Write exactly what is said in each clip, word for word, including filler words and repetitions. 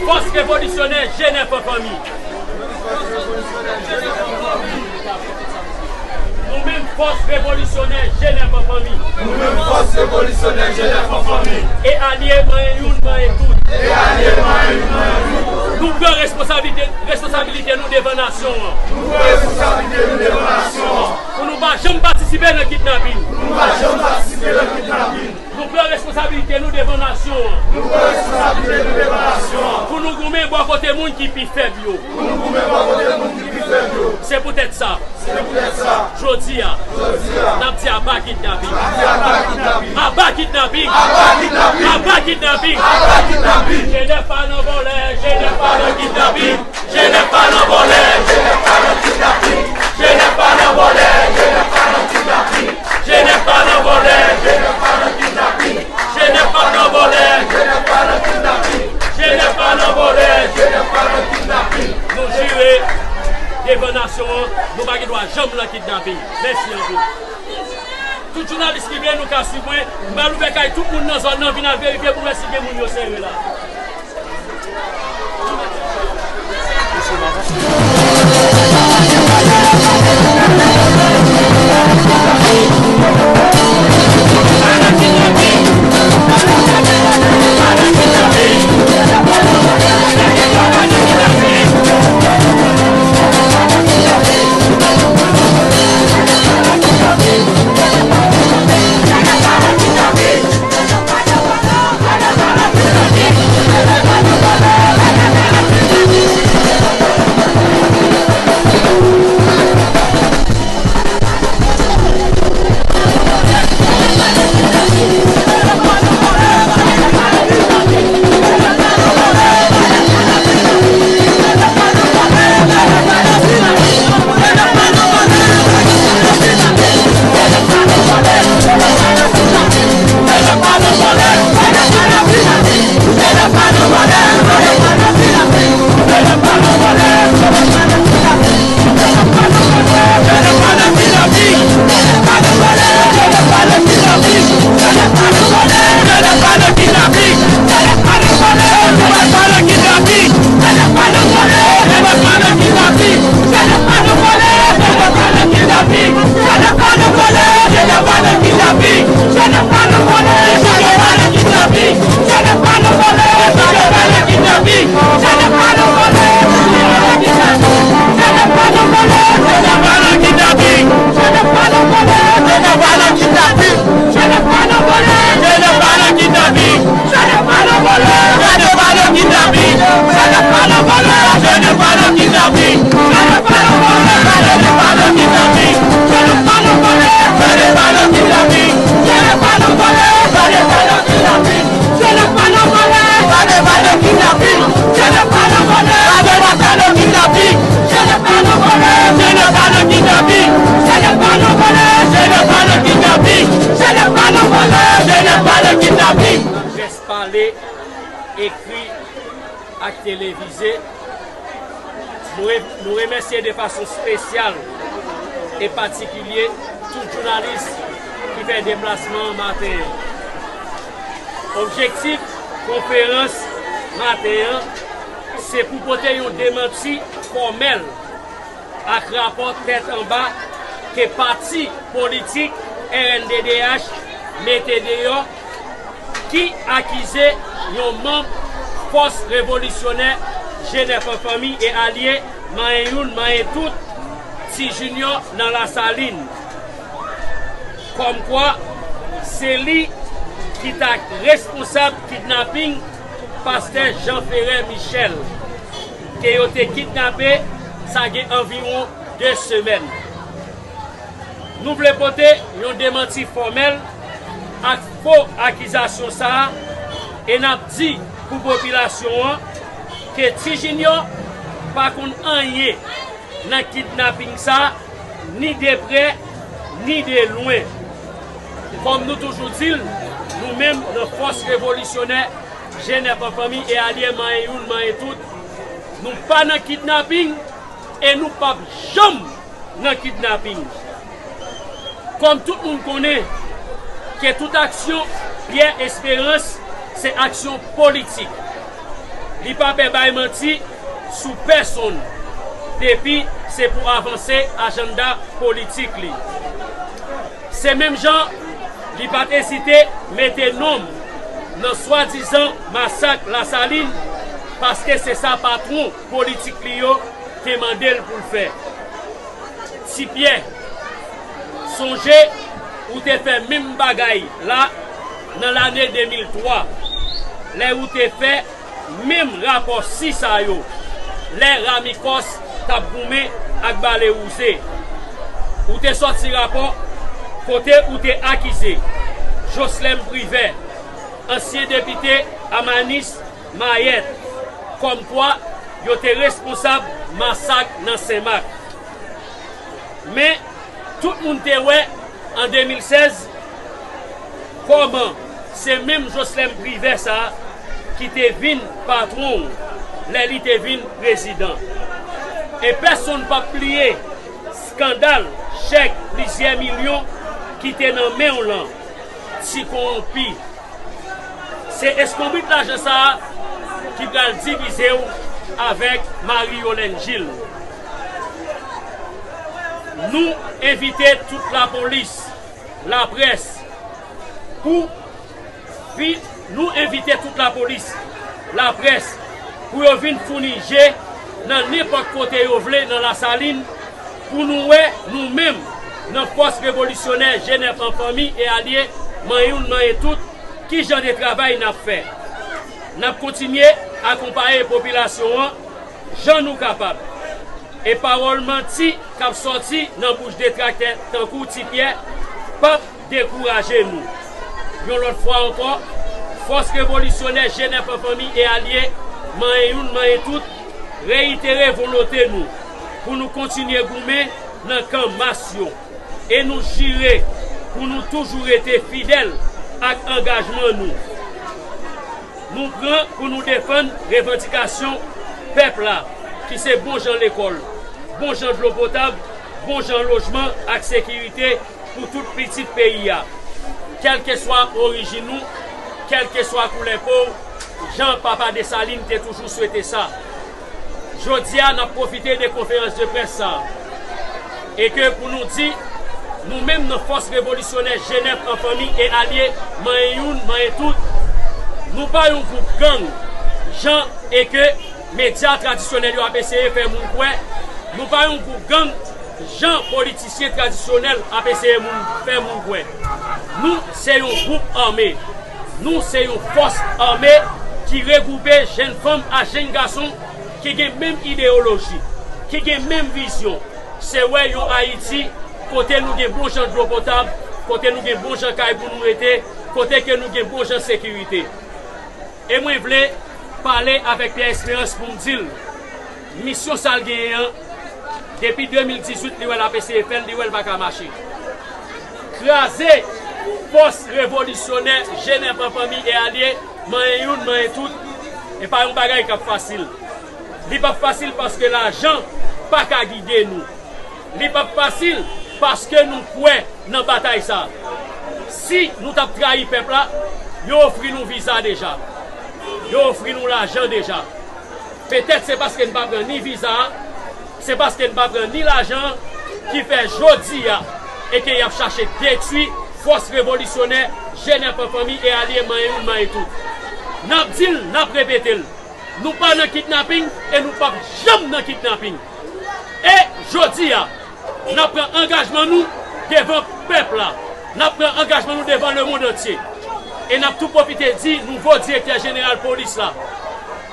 Fòs revolisyonè Jenèf an fanmi. Nou menm fòs revolisyonè Jenèf an fanmi. Nou menm fòs revolisyonè Jenèf an fanmi. E alye, manyen youn, manyen tout. E alye, manyen youn, manyen tout. Nou pran responsablite, responsabilite nou devan nasyon an. Nou pran responsablite nou devan nasyon an. Pou nou pa janm patisipe nan kidnapin. Pou nou pa janm patisipe nan kidnapin. Nou pran responsabilite nou devan nasyon an. Nou pran responsabilite nou devan nasyon an. Pou nou goumen bò kote moun ki pi fèb yo. Pou nou goumen bò kote moun ki pi fèb yo. Se poutèt sa. Se poutèt sa. Jodi a. Jodi a. N ap di aba kidnapin. N ap di aba kidnapin. Aba kidnapin. Aba kidnapin. Aba kidnapin. Aba kidnapin. Jenèf pa nan vòlè, Jenèf pa nan kidnapin. Jenèf pa nan vòlè, Jenèf pa nan kidnapin. Jenèf pa nan vòlè, Jenèf pa nan kidnapin. Jenèf pa nan vòlè, Jenèf pa nan kidnapin. Jenèf pa nan vòlè, Jenèf pa nan kidnapin. Jenèf pa nan vòlè, Jenèf pa nan kidnapin. Nou jire devan nasyon an, nou pa gen dwa janm nan kidnapin. Mèsi anpil. Tout jounalis ki vle nou ka swiv mwen, m pral ouvè kay tout moun nan zòn nan, vin al verifye pou wè si gen moun yo sere la. Près pale, ekri ak televize. Nou re-, nou remèsye de fason espesyal e patikilye tout jounalis ki fè deplasman an maten an. Objektif konferans maten an se pou pote yon demanti fòmèl ak rapò tèt anba ke pati politik R N D D H mete deyò, ki akize yon manm Fòs Revolisyonè Jenèf an Fanmi e alye, manyen youn, manyen tout, Ti Jinyò nan Lasalin. Kòmkwa, se li ki ta responsab kidnaping pastè Jean Ferré Michel, ke yo te kidnape, sa gen anviwon de semèn. Nou vle pote yon demanti fòmèl ak fo akizasyon sa a, e n ap di pou popilasyon an ke Ti Jinyò pa konn anyen nan kidnaping sa a, ni de prè, ni de lwen. Kòm nou toujou di l, nou menm nan Fòs Revolisyonè Jenèf an Fanmi e alye, manyen youn, manyen tout, nou pa nan kidnaping e nou p ap janm nan kidnaping. Kòm tout moun konnen ke tout aksyon Pierre Espérance se aksyon politik. Li pa pè bay manti sou pèsonn, depi se pou avanse ajanda politik li. Se menm jan li pa t ezite mete non m nan swadizan masak Lasalin, paske se sa patwon politik li yo te mande l pou l fè. Ti Pyè, sonje ou te fè menm bagay la nan lane de mil twa, lè ou te fè menm rapò si sa yo, lè Ramikòs t ap goumen ak Bale Wouze. Ou te sòti rapò kote ou te akize Joslèm Privè, ansyen depite Amanis Mayèt, kòmkwa yo te responsab masak nan Senmak. Men, tout moun te wè an de mil sèz kòman se menm Joslèm Privè sa a ki te vin patwon w lè li te vin prezidan. E pèsonn p ap bliye eskandal chèk plizyè milyon ki te nan men w lan, ti kowonpi. Se eskonbrit lajan sa a ki pral divize w avèk Marie Yolène Gilles. Nou envite tout lapolis, laprès, pou vi-, nou envite tout lapolis, laprès, pou yo vin founi je nan nenpòt kote yo vle nan Lasalin, pou nou wè nou menm nan Fòs Revolisyonè Jenèf an Fanmi e Alye, manyen youn, manyen tout, ki jan de travay n ap fè. N ap kontinye akonpaye popilasyon an jan nou kapab. E pawòl manti k ap sòti nan bouch detraktè tankou Ti Pyè p ap dekouraje nou. Yon lòt fwa ankò, Fòs Revolisyonè Jenèf an Fanmi e Alye, manyen youn, manyen tout, reyitere volonte nou pou nou kontinye goumen nan kan mas yo. E nou jire pou nou toujou rete fidèl ak angajman nou. Nou pran pou nou defann revandikasyon pèp la, ki se bon jan lekòl, bon jan dlo potab, bon jan lojman ak sekirite pou tout pitit peyi a. Kèlkeswa orijin ou, kèlkeswa koulè po w, jan Papa Desalin te toujou swete sa. Jodi a, n ap pwofite de konferans de près sa a. E ke pou nou di, nou menm nan Fòs Revolisyonè Jenèf an Fanmi e Alye, manyen youn, manyen tout, nou pa yon gwoup gang, jan e ke medya tradisyonèl yo ap eseye fè moun kwè, nou pa yon gwoup gang, jan politisyen tradisyonèl ap eseye moun, fè moun kwè. Nou se yon gwoup ame. Nou se yon fòs ame ki regwoupe jèn fanm ak jèn gason ki gen menm ideyoloji, ki gen menm vizyon. Se wè yon Ayiti kote nou gen bon jan dlo potab, kote nou gen bon jan kay pou nou rete, kote ke nou gen bon jan sekirite. E mwen vle pale avèk Pierre Espérance pou m di l, misyon sa l genyen an, depi de mil dizuit, li wè l ap eseye fè l, li wè l pa ka mache. Kraze Fòs Revolisyonè Jenèf an Fanmi e Alye, manyen youn, manyen tout, e pa yon bagay k ap fasil. Li p ap fasil paske lajan pa ka gide nou. Li p ap fasil paske nou kwè nan batay sa a. Si nou t ap trayi pèp la, yo ofri nou viza deja. Yo ofri nou lajan deja. Petèt se paske n pa pran ni viza a, se paske n pa pran ni lajan an ki fè jodi a e ke y ap chache detwi Fòs Revolisyonè Jenèf an Fanmi e Alye, manyen youn, manyen tout. N ap di l, n ap repete l. Nou pa nan kidnaping e nou p ap janm nan kidnaping. E jodi a, n ap pran angajman nou devan pèp la. N ap pran angajman nou devan lemonn antye. E n ap tou pwofite di nouvo direktè jeneral polis la,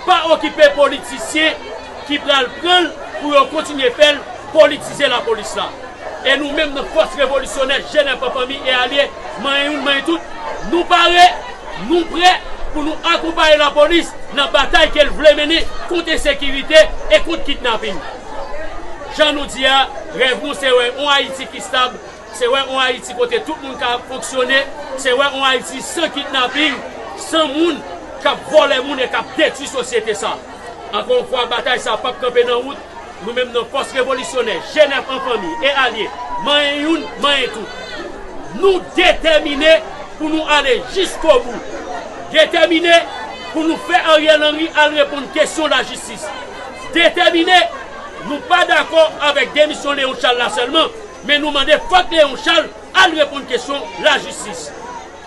pa okipe politisyen ki pral pran l pou yo kontinye fè l politize lapolis la. E nou menm nan Fòs Revolisyonè Jenèf an Fanmi e Alye, manyen youn, manyen tout, nou pare, nou prè pou nou akonpaye lapolis nan batay ke l vle mennen kont ensekirite e kont kidnaping. Jan nou di a, rèv nou se wè yon Ayiti ki stab, se wè yon Ayiti kote tout moun ka fonksyone, se wè yon Ayiti san kidnaping, san moun k ap vòlè moun e k ap detwi sosyete sa. Ankò yon fwa, batay sa p ap kanpe nan wout. Nou menm nan Fòs Revolisyonè Jenèf an Fanmi e Alye, manyen youn, manyen tout, nou detèmine pou nou ale jiskobou. Detèmine pou nou fè Ariel Henry al reponn kesyon lajistis. Detèmine, nou pa dakò avèk demisyon Léon Charles la sèlman, men nou mande fòk Léon Charles al reponn kesyon lajistis.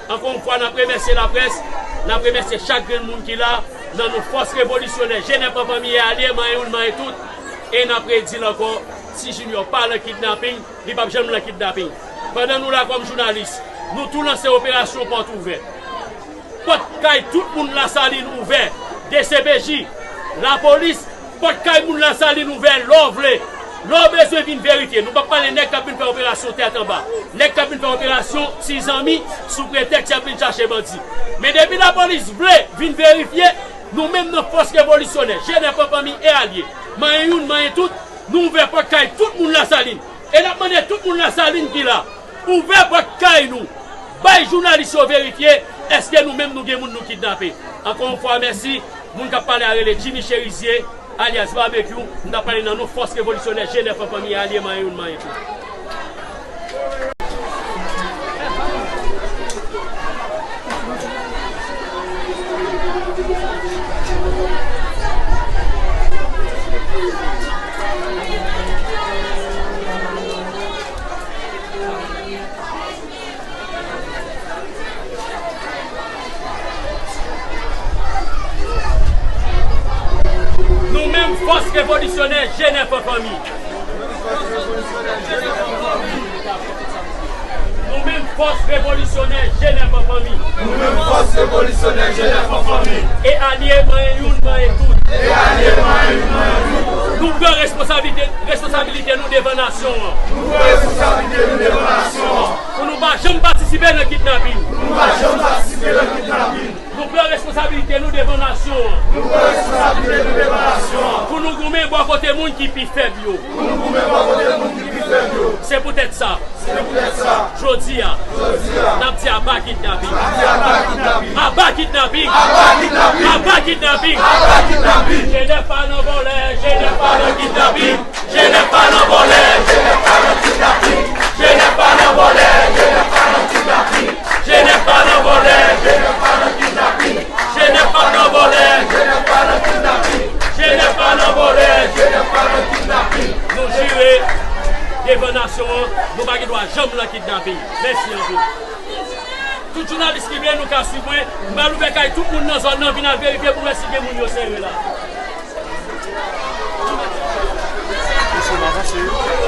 Ankò yon fwa, n ap remèsye laprès, n ap remèsye chak grenn moun ki la, nan non fòs revolisyonè Jenèf an fanmi e alye, manyen youn, manyen tout, e n ap redi l ankò, si Junior pa lan kidnaping, li p ap janm lan kidnaping. Pandan nou la kòm jounalis, nou tou lanse operasyon pòt ouvè. Pòt kay tout moun Lasalin ouvè, D C P J, lapolis, pòt kay moun Lasalin ouvè lè w vle, lè w bezwen vin verifye. Nou p ap pale nèg k ap vin fè operasyon tèt anba, nèg k ap vin fè operasyon ti zanmi sou pretèks y ap vin chache bandi. Men depi lapolis vle vin verifye, nou menm nan fòs revolisyonè, Jenèf an fanmi e alye, manyen youn, manyen tout, nou ouvè pòt kay tout moun Lasalin. E n ap mande tout moun Lasalin ki la, ouvè pòt kay nou, bay jounalis yo verifye èske nou menm nou gen moun nou kidnape. Ankò yon fwa, mèsi. Moun k ap pale a rele Jimmy Cherizier, alyas Barbecue. M t ap pale nan non fòs revolisyonè Jenèf an fanmi e alye, manyen youn, manyen tout. Nou menm fòs revolisyonè Jenèf an fanmi. Nou menm fòs revolisyonè Jenèf an fanmi. Nou menm fòs revolisyonè Jenèf an fanmi. E alye, manyen youn, manyen tout. E alye, manyen youn, manyen tout. Nou pran responsablite, responsabilite nou devan nasyon an. Nou pran responsablite nou devan nasyon an. Pou nou pa janm patisipe nan kidnaping. Pou nou pa janm patisipe nan kidnaping. Nou pran responsabilite nou devan nasyon an. Nou pran responsablite nou devan nasyon an. Pou nou goumen bò kote moun ki pi fèb yo. Pou nou goumen bò kote moun ki pi fèb yo. Se poutèt sa. Se poutèt sa. Jodi a. Jodi a. N ap di aba kidnaping. N ap di aba kidnaping. Aba kidnaping. Aba kidnaping. Aba kidnaping. Aba kidnaping. Jenèf pa nan vòlè, Jenèf pa nan kidnaping. Jenèf pa nan vòlè, Jenèf pa nan kidnaping. Jenèf pa nan vòlè, Jenèf pa nan kidnaping. Jenèf pa nan vòlè, Jenèf pa nan kidnaping. Jenèf pa nan vòlè, Jenèf pa nan kidnaping. Jenèf pa nan vòlè, Jenèf pa nan kidnaping. Nou jire devan nasyon an, nou pa gen dwa janm lan kidnaping. Mèsi anpil. Tout jounalis ki vle, nou ka swiv mwen. M pral ouvè kay tout moun nan zòn nan, vin al verifye pou wè si gen moun yo serye la. Mesye, m avanse wi.